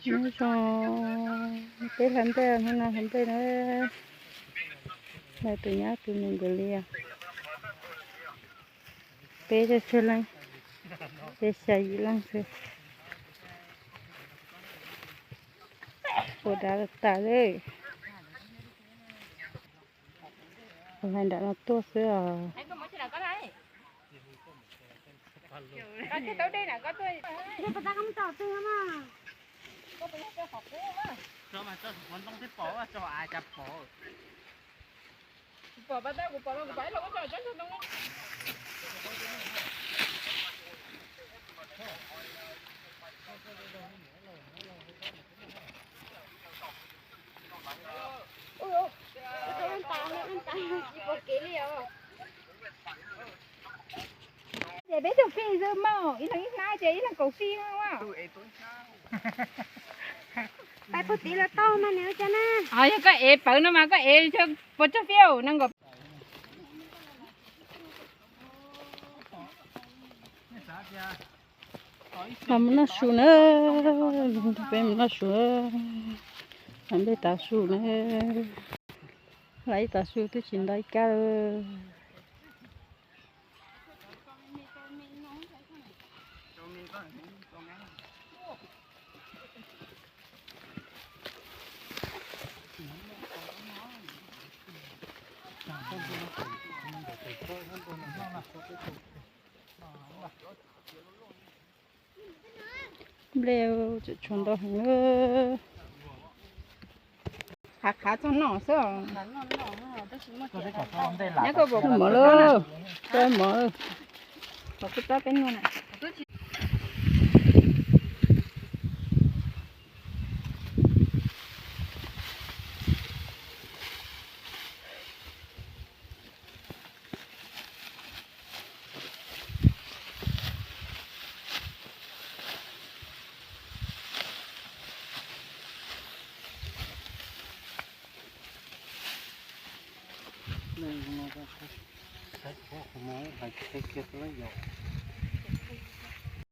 Nyob zoo, peb hla nplej, hnub no hla nplej na. Lawv tus nyab tus nus nkawd li os. Peb tsawg tsawg leej, peb xya yim leej xwb. Ua dav tas tas li. Hlais nram no tuaj xwb os. Ces peb tug fij xwb mog, ib leeg ib hnab ces ib leeg kaum fij no. Pais puag tid los tau mas nws ua cas na. Yog koj ev pawv no mas koj ev puas tsawg fij no nkaus. Los mus noj su na, peb mus noj su, hla nplej tav su na, hla ib tav su twb tsis nto ib kab. Nplej tseem tshuav ntau heev. Qhav qhav txog noj xwb. Noj mov lawm, noj mov lawm.